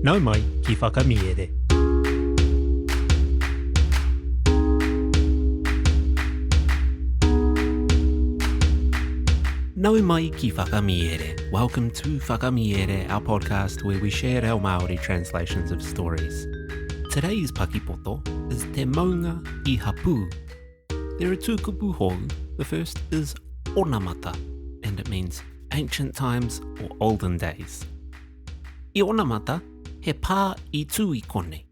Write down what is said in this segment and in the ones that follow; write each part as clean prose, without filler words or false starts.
Nau mai ki Whakamiere. Nau mai ki Whakamiere. Welcome to Whakamiere, our podcast where we share reo Māori translations of stories. Today's pakipoto is Te Maunga i Hapū. There are two kupu hou. The first is onamata, and it means ancient times or olden days. I onamata, he pā i tū i konei.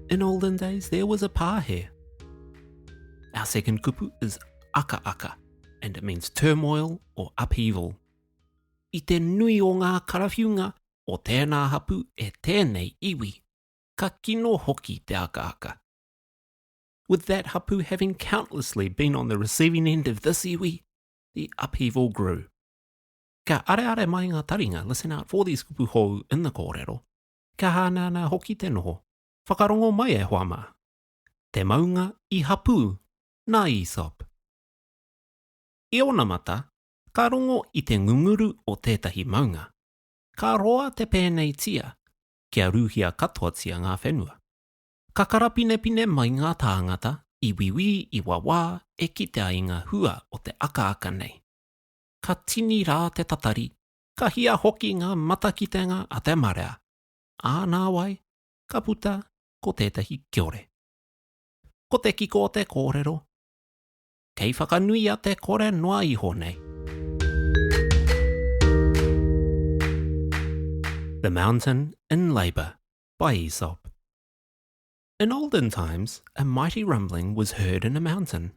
In olden days, there was a pā here. Our second kupu is aka aka, and it means turmoil or upheaval. I te nui o ngā karawhiunga o tēnā hapu e tēnei iwi, ka kino hoki te akaaka. With that hapu having countlessly been on the receiving end of this iwi, the upheaval grew. Ka areare mai ngā taringa, listen out for these kupu hou in the kōrero, ka hānānā hoki te noho, whakarongo mai e hoa mā. Te maunga i hapū, nā Aesop. I onamata, ka rongo i te ngunguru o tētahi maunga. Ka roa te pēneitia, kia rūhia katoatia ngā whenua. Ka karapinepine mai ngā tāngata i wīwī, i wawā e kitea i ngā hua o te akaaka nei. Ka tini rā te tatari, ka hia hoki ngā matakitenga a te marea, ā nāwai, ka puta ko tētahi kiore. Ko te kiko o te kōrero, kei whakanuia te kore noa iho nei. The Mountain in Labour by Aesop. In olden times, a mighty rumbling was heard in a mountain.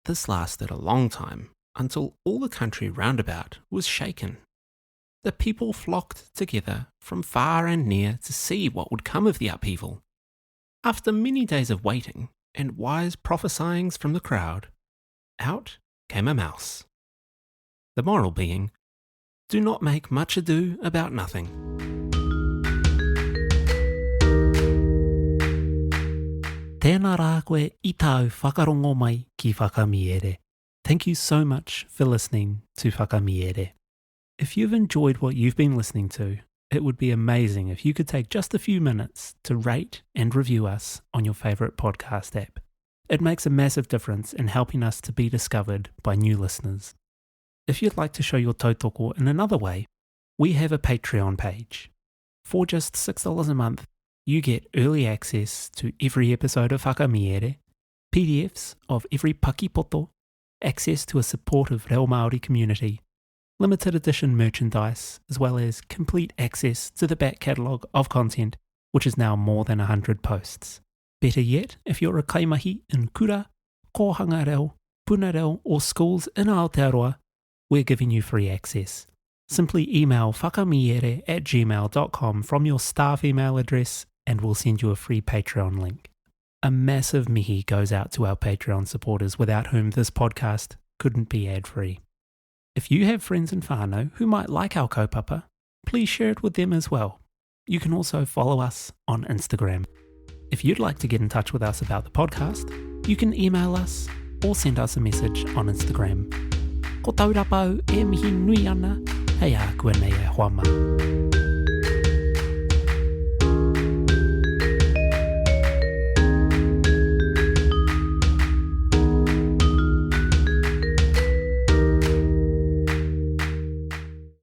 This lasted a long time, until all the country round about was shaken. The people flocked together from far and near to see what would come of the upheaval. After many days of waiting and wise prophesyings from the crowd, out came a mouse. The moral being, do not make much ado about nothing. Tēnā rā koe i tāu whakarongo mai ki Whakamiere. Thank you so much for listening to Whakamiere. If you've enjoyed what you've been listening to, it would be amazing if you could take just a few minutes to rate and review us on your favourite podcast app. It makes a massive difference in helping us to be discovered by new listeners. If you'd like to show your tautoko in another way, we have a Patreon page. For just $6 a month, you get early access to every episode of Whakamiere, PDFs of every pakipoto, access to a supportive Reo Māori community, limited edition merchandise, as well as complete access to the back catalogue of content, which is now more than 100 posts. Better yet, if you're a kaimahi in kura, kōhanga reo, puna reo or schools in Aotearoa, we're giving you free access. Simply email whakamiere at gmail.com from your staff email address and we'll send you a free Patreon link. A massive mihi goes out to our Patreon supporters without whom this podcast couldn't be ad free. If you have friends in whānau who might like our kaupapa, please share it with them as well. You can also follow us on Instagram. If you'd like to get in touch with us about the podcast, you can email us or send us a message on Instagram. Ko taurapa au e mihi nui ana, hei a koe nei e hoa mā.